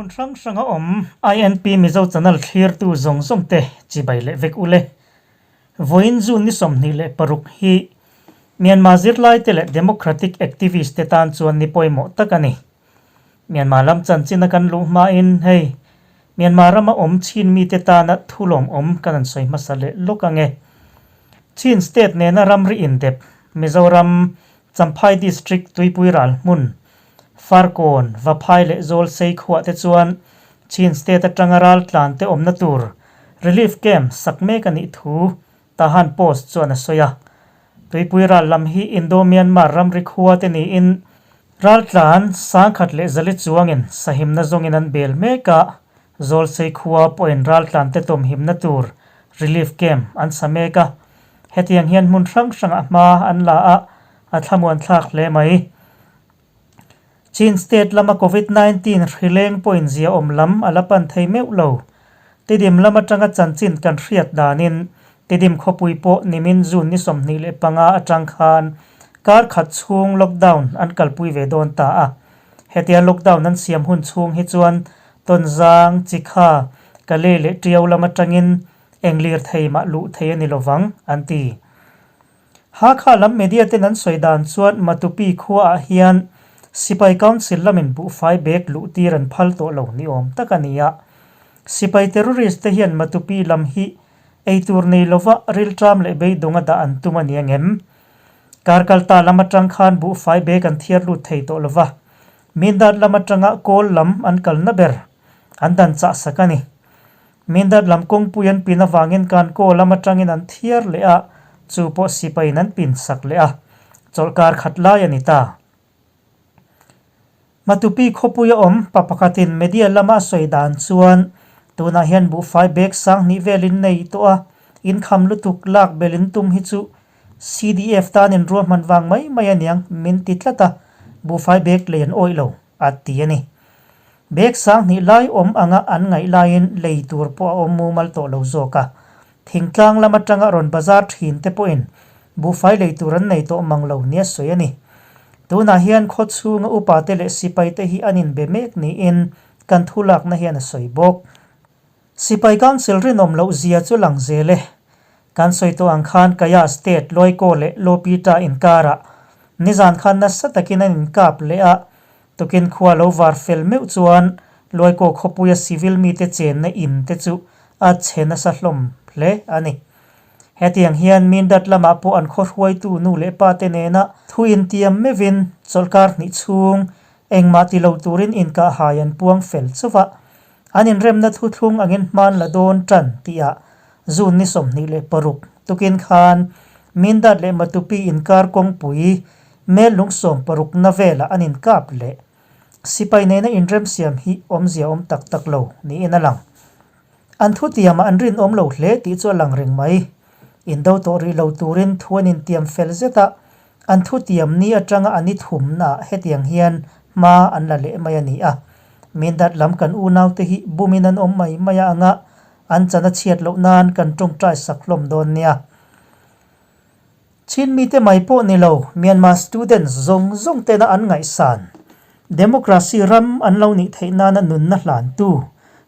Hmun hrang hranga awm INP Mizo Channel thlirtu zawng zawng te chibai leh vek ule. Vawiin June ni 26 hi Myanmar zirlaite leh Democratic activist te tan chuan ni pawimawh tak a ni. Myanmar lam chanchin a kan luh hmain hei Myanmar rama awm chin mite tana thu lawmawm kan han sawi hmasa leh lawk ang e. Chin state nena ramri indep Mizoram Champhai District Tuipui ral hmun Farkawn, Vaphai leh Zawlsei khuah te chuan Chin state atanga ral tlan te awmna tur relief camp sak mek a nih thu Tahan Post chuan a sawi a. Tuipui ral lam hi Indo-Myanmar ramri khua te niin Raltlan sangkhat leh zali chuangin sahimna zawngin an bel mek a, Zawlsei khua pawhin raltlan te tawmhimna tur relief camp an sa mek a. Hetiang hian hmun hrang hrangah hma an la a, a thlamuan thlak hle mai. Chin state lama Covid 19 hrileng pawhin ziaawm lam a la pan thei meuh lo. Tidim lam atanga chanchin kan hriat danin Tidim khawpui pawh nimin June ni 25 atang khan kar khat chhung lockdown an kalpui ve dawn ta a. Hetia lockdown an siam hun chhung hi chuan Tonzang, Chikha, Kalay leh Tiau lam atangin eng lirthei mah luh thei a ni lovang, an ti. Hakha lam media ten an sawi dan chuan Matupi khuaah hian Sipai Council lamin buhfai bag luh tir an phal tawh lo ni awm tak a ni a. Sipai terrorist te hian Matupi lam hi ei tur nei lova rilṭam leh beidawng a dah an tum a ni angem? Kar kalta lam aṭang khan buhfai bag an thiar lut thei tawh lova, Mindat lam aṭanga kawl lam an kalna ber an dan chah sak a ni. Mindat lam kawngpui an pin avangin Kankaw lam aṭangin an thiar leh a, chu pawh sipaiin an pin sak leh a, chawlhkar khat lai a ni ta. Matupi khawpuia awm pa pakhatin media lama a sawi dan chuan tunah hian buhfai bag 2000 velin nei tawh a, inkham lutuk lak belin tum hi chu CDF tanin ruahman vang mai mai a niang min ti tlat a, buhfai bag lei an awih lo a ti a ni. Bag 2000 lai awm anga an ngaih laiin lei tur pawh a awm mumal tawh lo zawk a, thingtlang lam atanga rawn bazar thin te pawhin buhfai lei tur an nei tawh mang lo nia sawi a ni. Tunah hian khaw chhunga upa te leh sipai te hi an inbe mek niin kan thu lakna hian a sawi bawk. Sipai Council rinawm loh zia chu lang zel e. Kan sawi tawh ang khan Kaya State Loikaw leh Lopita inkarah nizan khan nasa takin an inkap leh a, Tukin khua lo var fel meuh chuan Luaikaw khawpuia civil mite chenna in te chu a chhe nasa hlawm hle a ni. Hetiang hian Mindat lamah pawh an khaw hruaitu nu leh pa te nena thu intiam meuhin chawlhkar hnih chhung engmah ti lo turin inkahhai an puang fel chauh a, an inremna thuthlung angin hman la dawn tan tihah June ni 26 tukin khan Mindat leh Matupi inkar kawngpui Mel lung 60 na velah an inkap leh sipai nena inremsiam hi awmzia awm tak tak lo niin a lang. An thutiamah an rinawm lo hle tih chu a lang reng mai. Indo tawh rih lo turin thu an intiam fel zet a, an thutiam ni atanga an i thumnaah hetiang hian hma an la leh mai a ni a. Mindat lam kan unaute hi bumin an awm mai mai a anga an chan a chhiat loh nan kan tawngtai sak hlawm dawn nia. Chin mite mai pawh ni lo, Myanmar students zawng zawng tena an ngaihsan, democracy ram an lo nih theih nana nunna hlantu,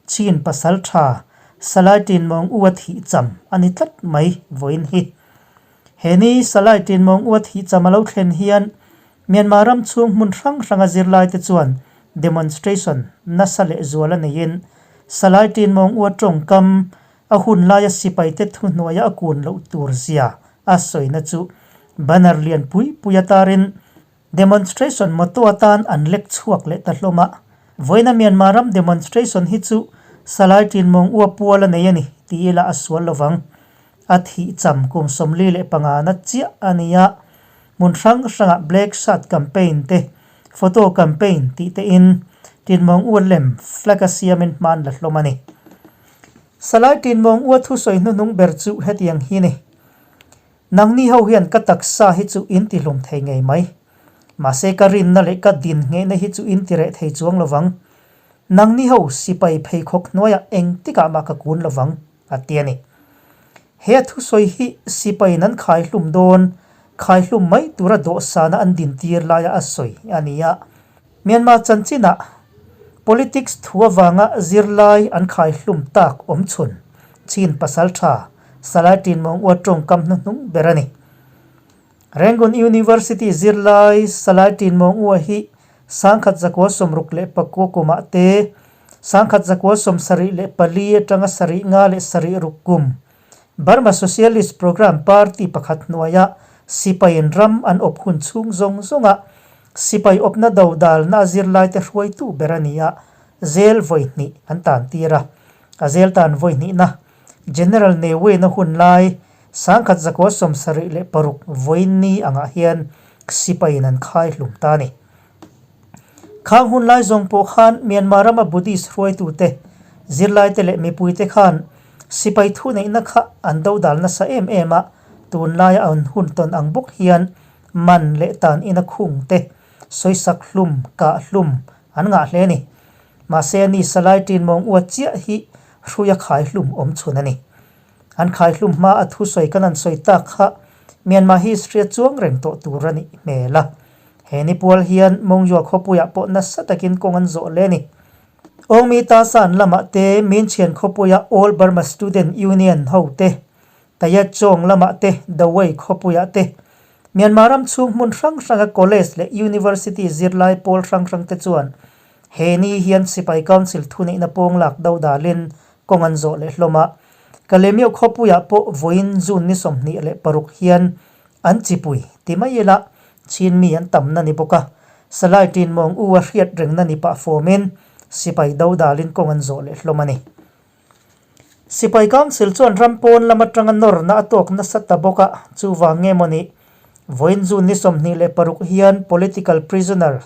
Chin pasal tha, Salai Tin Maung U a thih cham a ni tlat mai vawiin hi. He ni Salai Tin Maung U a thih cham a lo thlen hian Myanmar ram chhung hmun hrang hranga zirlaite chuan demonstration nasa leh zual a neiin Salai Tin Maung U a tawngkam A hun laia sipaite thuhnuaia a kun loh tur zia a sawina chu banner lian pui pui atarin demonstration motto atan an lek chhuak leh ta hlawm a. Vawiina Myanmar ram demonstration hi chu Salai Tin Maung Ua pual a nei a ni ti ila a sual lovang. A thih cham kum 45 na chiah a ni a, hmun hrang hrangah Black Shirt campaign te, photo campaign tih te in Tin Maung Ua lem flag a siamin hman la hlawm a ni. Salai Tin Maung Ua thusawi hnuhnung ber chu hetiang hi ni. Nangni ho hian ka taksa hi chu in ti hlum thei ngei mai. Mahse ka rinna leh ka din nghehna hi chu in ti reh thei chuang lovang. Nangni ho sipai pheikhawk hnuaiah engtikah mah ka kun lovang, a ti a ni. He a thusawi hi sipaiin an khai hlum dawn, khai hlum mai tura dawhsana an dintir laia a sawi a ni a. Myanmar chanchinah. Politics thu avanga zirlai an khaihlum tak awmchhun Chin pasaltha Salai Tinmawng Ua tawngkam hnuhnung ber a ni. Rangoon University zirlai Salai Tinmawng Ua hi 1969 kumah te, 1974 atanga 75 kum Burma Socialist Programme Party pakhat hnuaia sipaiin ram an awp hun chhung zawng zawnga sipai awpna dodalna a zirlaite hruaitu ber a ni a, zel vawi hnih an tan tir a. A zel tan vawi hnihna General Ne Win-a hun lai 1976 vawiin angah hian sipaiin an khai hlum ta a ni. Khang hun lai zawng pawh khan Myanmar rama Buddhist hruaitute, zirlaite leh mipuite khan sipai thuneihna kha an dodal nasa em em a, tunlaia an hun tawn ang bawk hian man leh tan ina khung te, sawisak hlum, kah hlum an ngah hle a ni. Mahse ani Salai Tinmawng Ua chiah hi hruia khai hlum awm chhun a ni. An khai hlum hma a thusawi kan an sawi tak kha Myanmar history a chuang reng tawh tur a nih hmel a. He ni pual hian Mongyua khawpuiah pawh nasa takin kawng an zawh hle a ni. Awngmi Tasan lamah te Minchhian khawpuia All Burma Student Union ho te, Tayachawng lamah te Dawei khawpuiah te, Myanmar ram chhung hmun hrang hranga college leh university zirlai pawl hrang hrang te chuan he ni hian Sipai Council thuneihna pawng lak do dalin kawng an zawh leh hlawm a. Kalemyo khawpuiah pawh vawiin June ni 26 hian An chipui ti mai ila Chin mi an tamna ni bawk a, Salai Tin Mawng U a hriat rengna ni pah fawmin sipai do dalin kawng an zawh leh hlawm a ni. Sipai Council chuan ram pawn lam atanga nawrna a tawk nasa ta bawk a, chuvang nge maw ni vawiin June ni 26 hian political prisoner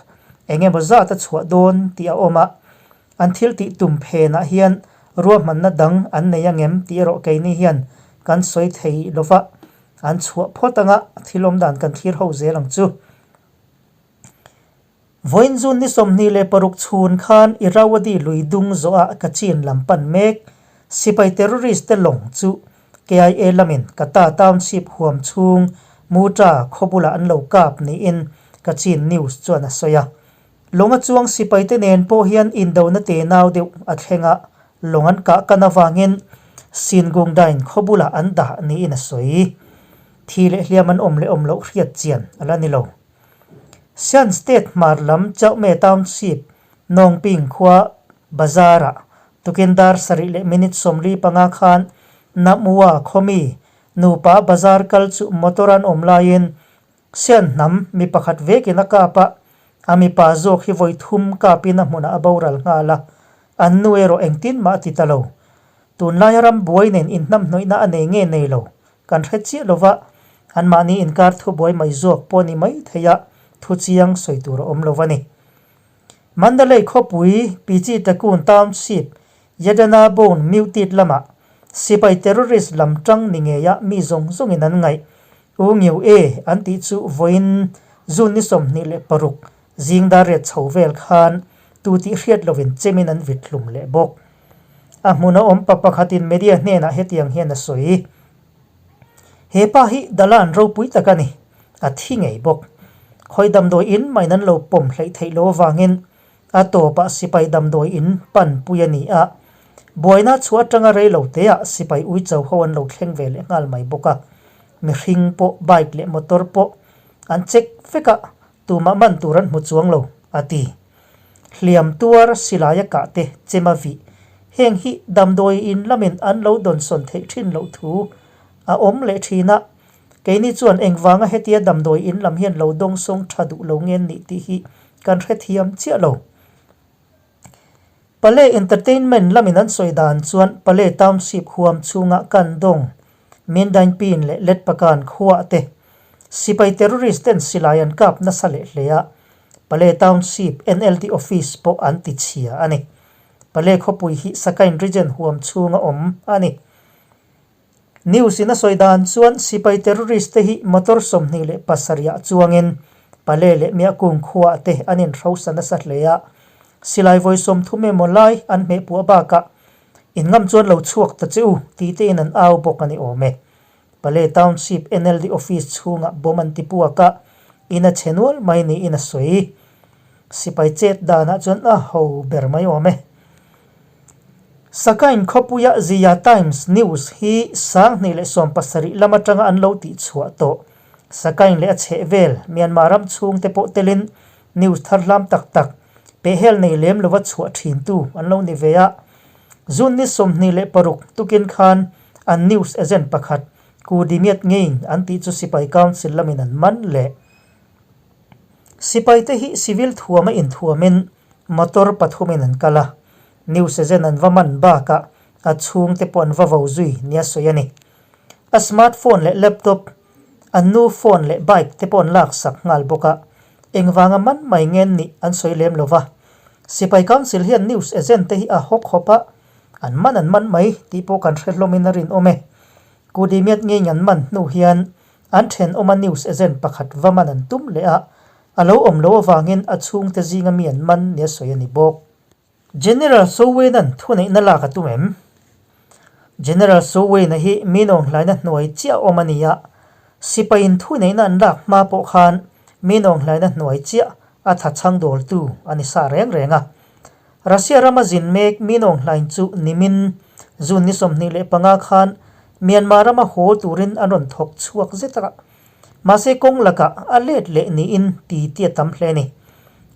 eng emaw zat a chhuah dawn tih a awm a, an thil tih tum phenah hian ruahmanna dang an nei angem tih erawh keini hian kan sawi thei lova. An chhuah phawt anga thil awm dan kan thlir ho zel ang chu. Vawiin June ni 26 chhun khan Irrawaddy lui dung zawhah Kachin lam pan mek sipai terrorist te lawng chu KIA lamin Kata Township huam chhung Muta khaw bulah an lo kap niin Kachin News chuan a sawi a. Lawng a chuang sipaite nen pawh hian indona tenau deuh a thleng a, lawng an kah kan avangin Singungdain khaw bulah an dah niin a sawi. Thi leh hliam an awm leh awm loh hriat chian a la ni lo. Shan State hmar lam Chauhme Township, Nawngping khua bazar-ah tukin dar sarih leh minute 45 khan Namua khawmi nupa bazar kal chu motor an awm laiin Sian hnam mi pakhat vekin a kap a, a mipa zawk hi vawi thum kapin a hmunah a boral nghal a, an nu erawh engtin mah a ti ta lo. Tunlaia ram buai nen inhnamhnawihna a nei nge nei lo kan hre chiah lo va, anmahni inkar thubuai mai zawk pawh ni mai thei a, thu chiang sawi tur a awm lo a ni. Mandalay khawpui Pichi Takun Township Yadana Bone Mewtit lamah sipai terrorist lam tang ni ngeia mi zawng zawngin an ngaih U Ngiu E an tih chu vawiin June ni 26 zing dar riat chho vel khan tu tih hriat lovin chemin an vit hlum leh bawk. A hmun a awm pa pakhatin media hnenah hetiang hian a sawi. He pa hi Dalan ropui tak a ni, a thi ngei bawk. Khawi damdawi in main an lo pawm hleih theih lo avangin A tawpah sipai damdawi in pan pui a ni a, buaina chhuah atanga rei lo teah sipai uicho ho an lo thleng ve leh nghal mai bawk a, mihring pawh bike leh motor pawh an check vek a, tumah man tur an hmu chuang lo, a ti. Hliam tuar silai a kah te chem a vih, heng hi damdawi in lamin an lo dawnsawn theih thin loh thu a awm leh thin a, Keini chuan engvanga hetia damdawi in lam hian lo dawngsawng tha duh lo nge nih tih hi kan hrethiam chiah lo. Pale Entertainment lamin an sawi dan chuan Pale Township huam chhunga kan dawng Mindainpin leh Letpakan khuaah te sipai terrorist ten silai an kap nasa leh hle a, Pale Township NLD office pawh an ti chhia a ni. Pale khawpui hi Sakain Region huam chhunga awm a ni. News in a sawi dan chuan sipai terrorist te hi motor 27 ah chuangin Pale leh Miahkung khuaah te an inhrosa nasa hle a, silai vawi 30 emaw lai an hmeh puah bakah in ngam chuan lo chhuak ta che u tih te in an au bawk a ni awm e. Pale Township NLD office chhungah bomb an ti puak a, in a chhe nual mai niin a sawi. Sipai chet danah chuan a ho ber mai awm e. Sakain khawpuia Zia Times News hi 2017 lam atanga an lo tihchhuah tawh. Sakain leh a chhehvel Myanmar ram chhungte pawh telin news thar hlam tak tak pehhel nei lem lova chhuah thintu an lo ni ve a. June ni 26 tukin khan an news agent pakhat Ku Dimiat Ngein an tih chu Sipai Council lamin an man leh. Sipaite hi civil thuama inthuamin motor pathumin an kal a, news agent an va man bakah a chhungte pawh an va vo zui nia sawi a ni. A smart phone leh laptop, an nu phone leh bike te pawh an laksak nghal bawk a, engvanga man mai ngen nih an sawi lem lo va. Sipai Council hian news agent te hi a hawk hawp a, an man an man mai tih pawh kan hre hlawmin a rinawm e. Kudimiat ngei an man hnu hian An thenawma news agent pakhat va man an tum leh a, a lo awm loh avangin a chhungte zinga mi an man nia sawi a ni bawk. General Sowenan thuneihna lak a tum em? General Sowena hi mi nawnghlaina hnuai chiah a awm a ni a, sipaiin thuneihna an lak hma pawh khan mi nawnghlaina hnuai chiah a tha chhang dawltu a ni sa reng reng a. Russia rama zin mek Min Aung Hlaing chu nimin June ni 25 khan Myanmar rama haw turin an rawn thawk chhuak zet a, mahse kawng lakah a let leh niin ti ti a tam hle a ni.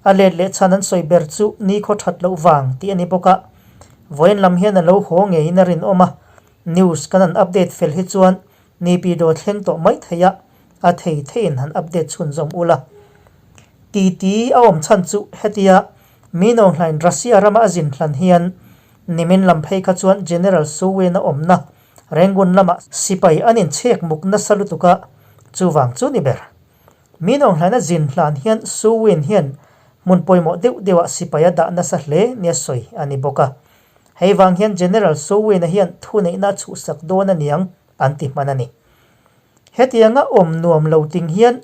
A let leh chhan an sawi ber chu nikhaw that loh vang tih a ni bawk a, vawiin lam hian a lo haw ngeiin a rinawm a, news kan han update fel hi chuan Naypyidaw thleng tawh mai thei a, a thei theiin han update chhunzawm ula. Ti ti a awm chhan chu hetia Min Aung Hlaing Russia rama a zin hlan hian nimin lam phei kha chuan General Sowen a awmna Rangoon lamah sipai an inchhek muk nasa lutuk a, chuvang chu ni ber. Min Aung Hlaing a zin hlan hian Sowen hian hmun pawimawh deuh deuhah sipai a dah nasa hle nia sawi a ni bawk a. Hei vang hian General Sowen-a hian thuneihna a chhuhsak dawn a niang an ti hman a ni. Hetianga awm nuam lo ting hian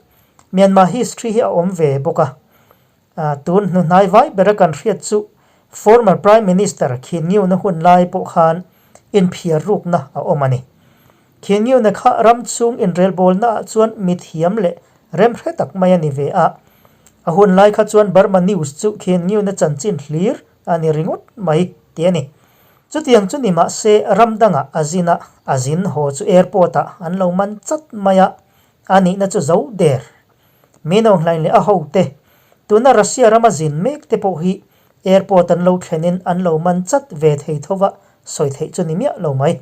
Myanmar history hi a awm ve bawk a. Tun hnuhnai vai bera kan hriat chu former Prime Minister Khin Nyunt-a hun lai pawh khan inphiar rukna a awm a ni. Khin Nyunt-a kha ram chhung inrelbawlnaah chuan mithiam leh remhre tak mai a ni ve a. A hun lai kha chuan Burma News chu Khin Nyunt-a chanchin hlir a ni ringawt mai tih a ni. Chutiang chu ni mahse ram dangah a zin a, a zin haw chu airport-ah an lo man chat mai a, a nihna chu zo der. Min Aung Hlaing leh a hote, tuna Russia rama zin mek te pawh hi airport an lo thlenin an lo man chat ve thei tho va, sawi theih chu ni miah lo mai.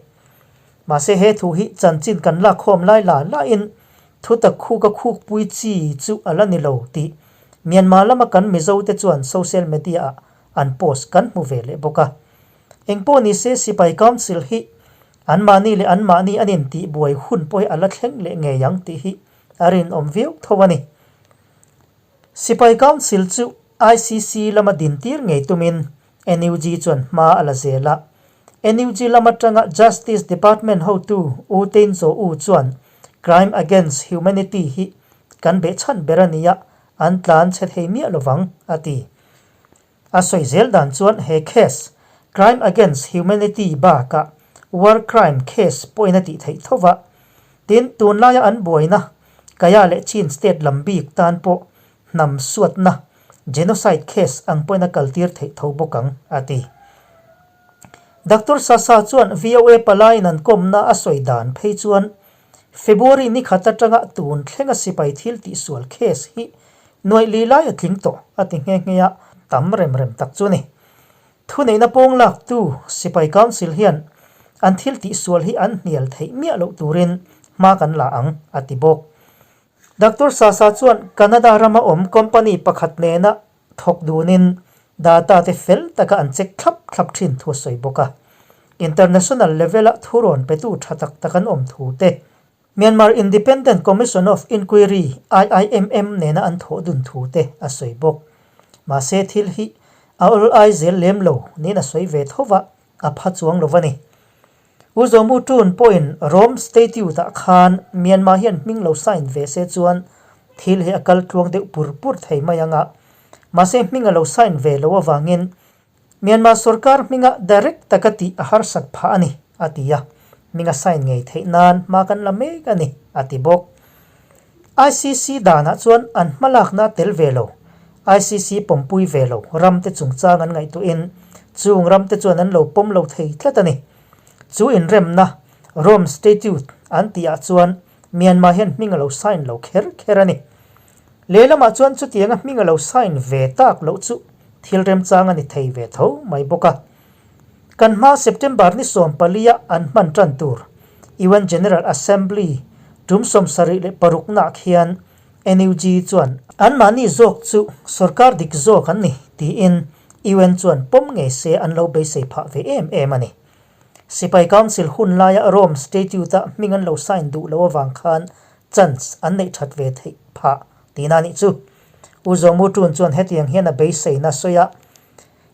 Mahse he thu hi chanchin kan lakkhawm lai la lain thutak khuk a khukpui chi chu a la ni lo tih Myanmar lama kan Mizo te chuan social media ah an post kan hmu ve leh bawk a. Engpawh ni se Sipai Council hi anmahni leh anmahni an intihbuai hun pawh hi a la thleng leh ngei ang tih hi a rinawm viau tho a ni. Sipai Council chu ICC lama dintir ngei tumin NUG chuan hma a la zel a. NUG lam atanga Justice Department hotu U Tein Zaw U chuan Crime Against Humanity hi kan behchhan ber a nia, an tlan chhe thei miah lovang, a ti. A sawi zel dan chuan he case, Crime Against Humanity bakah War Crime case pawhin a tih theih tho va. Tin, tunlaia an buaina Kaya leh Chin state lam bik tan pawh hnam suatna, genocide case ang pawhin a kaltir theih tho bawk ang, a ti. Doctor Sasa chuan VOA palaiin an kawmna a sawi dan phei chuan February ni khat atanga tun thlenga sipai thil tihsual case hi nuaih li lai a tling tawh, a ti nghe nghe a, tam rem rem tak chu a ni. Thuneihna pawng laktu Sipai Council hian an thil tihsual hi an hnial theih miah loh turin hma kan la ang, a ti bawk. Doctor Sasa chuan Canada rama awm company pakhat nena thawk dunin data te fel taka an check thlap thlap thin thu a sawi bawk a. International level-a thurawn petu tha tak tak an awm thu te, Myanmar Independent Commission of Inquiry, IIMM, nena an thawh dun thu te a sawi bawk. Mahse thil hi a awl ai zel lem lo niin a sawi ve tho va, a pha chuang lo va ni. U Zawmu Tun pawhin Rome Statute-ah khan Myanmar hian hming lo sign ve se chuan thil hi a kal tluang deuh pur pur thei mai ang a, mahse hming a lo sign ve lo avangin Myanmar sorkar hminga direct taka tih a harsat phah a ni, a ti a, hming a sign ngei theih nan hma kan la mek a ni, a ti bawk. ICC danah chuan an hmalakna a tel ve lo. ICC pawmpui ve lo ramte chungchang an ngaihtuahin chung ramte chuan an lo pawm lo thei tlat a ni. Chu inremna, Rome Statute, an tihah chuan Myanmar hian hming a lo sign lo kher kher a ni. Lehlamah chuan chutianga hming a lo sign ve tak loh chu thil remchang a ni thei ve tho mai bawk a. Kan hma September ni sawmpalia an hman tan tur UN General Assembly tum 76 nak hian NUG chuan anmahni zawk chu sorkar dik zawk an ni tiin UN chuan pawm ngei se an lo beisei phah ve em em a ni. Sipai Council hun laia Rome Statute-a hming an lo sign duh loh avang khan chance an neih that ve theih phah tihna a nih chu. U Zawmu Tun chuan hetiang hian a beiseina sawi a,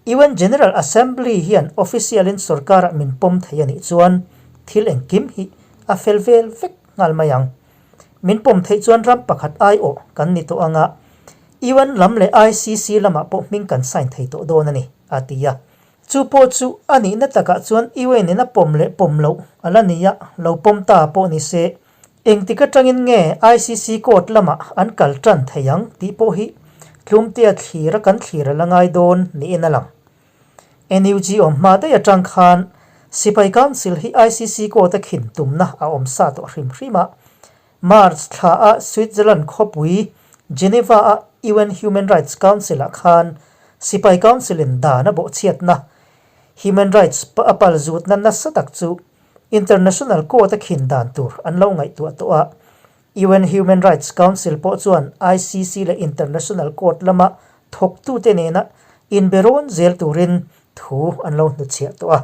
UN General Assembly hian official-in sorkara min pawm thei a nih chuan thil engkim hi a fel vel vek nghal mai ang. Min pawm theih chuan ram pakhat aiawh kan ni tawh anga UN lam leh ICC lamah pawh hming kan sign thei tawh dawn a ni, a ti a. Chu pawh chu a nihna takah chuan UN in a pawm leh pawm loh a la ni a, lo pawm ta pawh ni se. Engtik atangin nge ICC court lamah an kal tan thei ang tih pawh hi tlumtea thlir a kan thlir a la ngai dawn niin a lang. NUG awm hma daih atang khan Sipai Council hi ICC court a khin tumna a awm sa tawh hrim hrim a. March thla a Switzerland khawpui Geneva a UN Human Rights Council ah khan Sipai Council in dan a bawhchhiatna Human Rights a palzutna nasa tak chu International Court a khin dan tur an lo ngaihtuah tawh a. UN Human Rights Council pawh chuan ICC leh International Court lama thawktute nena inbe rawn zel turin thu an lo hnuchhiah tawh a.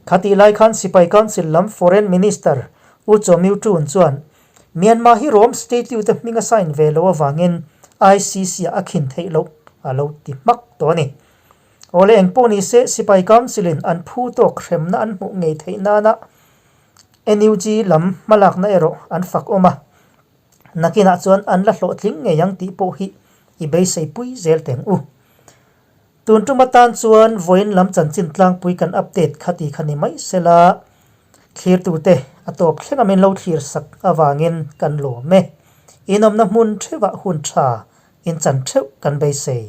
Khatih lai khan Sipai Council lam Foreign Minister U Kyaw Myo Tun chuan Myanmar hi Rome Statute-a hming a sign ve lo avangin ICC-ah a khin theih loh a lo ti hmak tawh a ni. Awle eng pawh ni se Sipai Council-in an phu tawk hremna an hmuh ngei theih nana NUG lam hmalakna erawh an fak awm a, nakinah chuan an la hlawhtling ngei ang tih pawh hi i beisei pui zel teng u. Tun tum atan chuan vawiin lam chanchin tlangpui kan update kha ti kha ni mai sela, thlirtute a tawp thleng a min lo thlir sak avangin kan lawm e. Inawmna hmun theuhah hun tha in chan theuh kan beisei.